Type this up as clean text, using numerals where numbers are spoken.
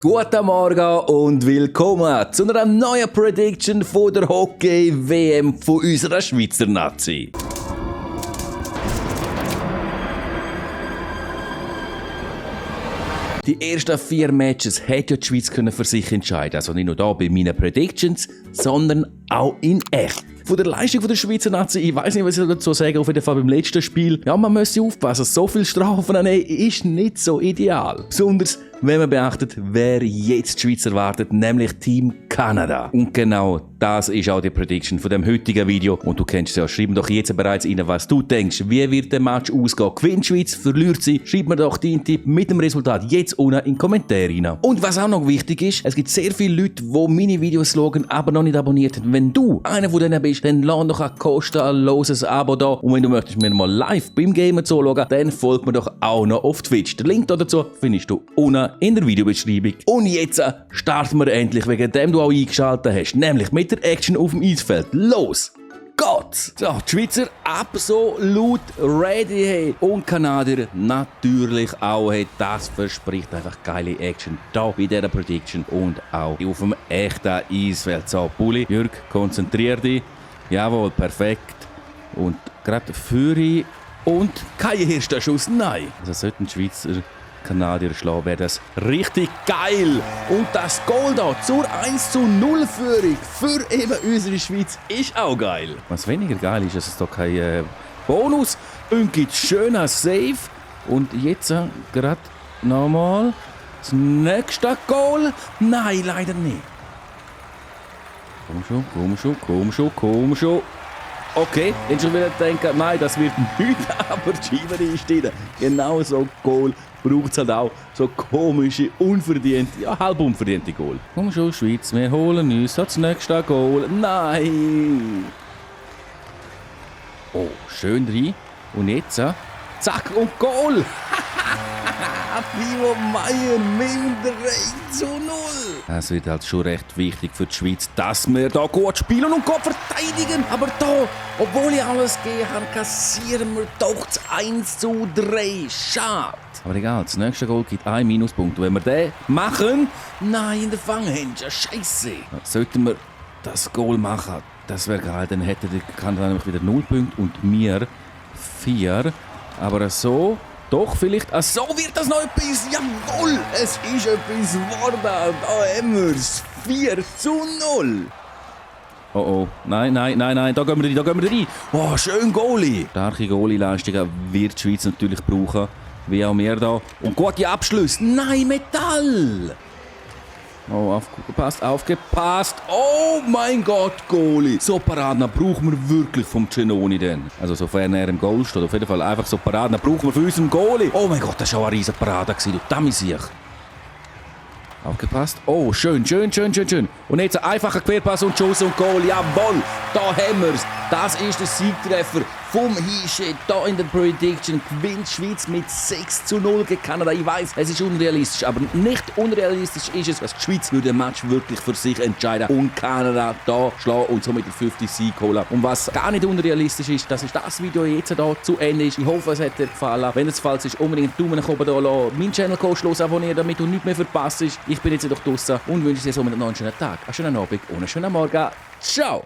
Guten Morgen und willkommen zu einer neuen Prediction von der Hockey-WM von unserer Schweizer Nazi. Die ersten 4 Matches hätte die Schweiz für sich entscheiden. Also nicht nur hier bei meinen Predictions, sondern auch in echt. Von der Leistung der Schweizer Nazi, ich weiß nicht, was ich dazu sagen, auf jeden Fall beim letzten Spiel. Ja, man muss aufpassen, so viel Strafen ist nicht so ideal. Besonders, wenn man beachtet, wer jetzt die Schweiz erwartet, nämlich Team Kanada. Und genau das ist auch die Prediction von dem heutigen Video. Und du kennst es ja, schreib mir doch jetzt bereits rein, was du denkst. Wie wird der Match ausgehen? Gewinnt die Schweiz, verliert sie? Schreib mir doch deinen Tipp mit dem Resultat jetzt unten in die Kommentare rein. Und was auch noch wichtig ist, es gibt sehr viele Leute, die meine Videos schauen, aber noch nicht abonniert haben. Wenn du einer von denen bist, dann lass doch ein kostenloses Abo da. Und wenn du möchtest mir mal live beim Gamer zuschauen, dann folgt mir doch auch noch auf Twitch. Den Link dazu findest du unten in der Videobeschreibung. Und jetzt starten wir endlich, wegen dem du auch eingeschaltet hast, nämlich mit der Action auf dem Eisfeld. Los geht's! So, die Schweizer absolut ready, hey. Und Kanadier natürlich auch, hey. Das verspricht einfach geile Action da bei dieser Prediction und auch auf dem echten Eisfeld. So, Pulli, Jürg, konzentrier dich. Jawohl, perfekt. Und gerade Führer und kein erster Schuss, nein. Also sollten die Schweizer Kanadier schlagen, wäre das richtig geil. Und das Goal da zur 1:0 Führung für eben unsere Schweiz ist auch geil. Was weniger geil ist, dass es da kein Bonus gibt. Schöner Save. Und jetzt gerade nochmal das nächste Goal. Nein, leider nicht. Komm schon. Okay, jetzt schon wieder denken, nein, das wird nichts, aber die Schieber ist drin. Genau so Goal braucht es halt auch. So komische, unverdiente, ja, halb unverdiente Goal. Komm schon, Schweiz, wir holen uns das nächste Goal. Nein! Oh, schön rein. Und jetzt, zack, und Goal! Timo Meier mit 3:0. Es wird halt schon recht wichtig für die Schweiz, dass wir da gut spielen und gut verteidigen. Aber da, obwohl ich alles gegeben habe, kassieren wir doch das 1:3. Schade. Aber egal, das nächste Goal gibt einen Minuspunkt. Wenn wir den machen, nein, in der Fanghändchen, scheiße. Sollten wir das Goal machen, das wäre geil, dann hätte der Kanada nämlich wieder 0 Punkte und wir 4. Aber so... Doch, vielleicht. So wird das noch etwas. Jawohl, es ist etwas geworden. Da haben wir es. 4:0. Oh, nein. Da gehen wir rein. Oh, schön Goalie. Starke Goalie-Leistungen wird die Schweiz natürlich brauchen. Wie auch wir da. Und gute Abschlüsse. Nein, Metall. Oh, aufgepasst. Oh mein Gott, Goalie. So Paraden brauchen wir wirklich vom Genoni denn. Also sofern er im Goal steht, auf jeden Fall einfach so Paraden brauchen wir für unseren Goalie. Oh mein Gott, das war auch eine riesen Parade, du Damisiech. Aufgepasst. Oh, schön. Und jetzt ein einfacher Querpass und Schuss und Goal. Jawohl, da haben wir es. Das ist der Siegtreffer vom Hirsche. Da in der Prediction gewinnt die Schweiz mit 6:0 gegen Kanada. Ich weiss, es ist unrealistisch, aber nicht unrealistisch ist es, dass die Schweiz den Match wirklich für sich entscheiden und Kanada da schlagen und somit den 50 Sieg holen. Und was gar nicht unrealistisch ist, dass das Video jetzt hier zu Ende ist. Ich hoffe, es hat dir gefallen. Wenn es falsch ist, unbedingt einen Daumen nach oben da lassen. Meinen Channel kostenlos abonnieren, damit du nichts mehr verpasst. Ich bin jetzt doch draussen und wünsche dir somit noch einen schönen Tag, einen schönen Abend und einen schönen Morgen. Ciao!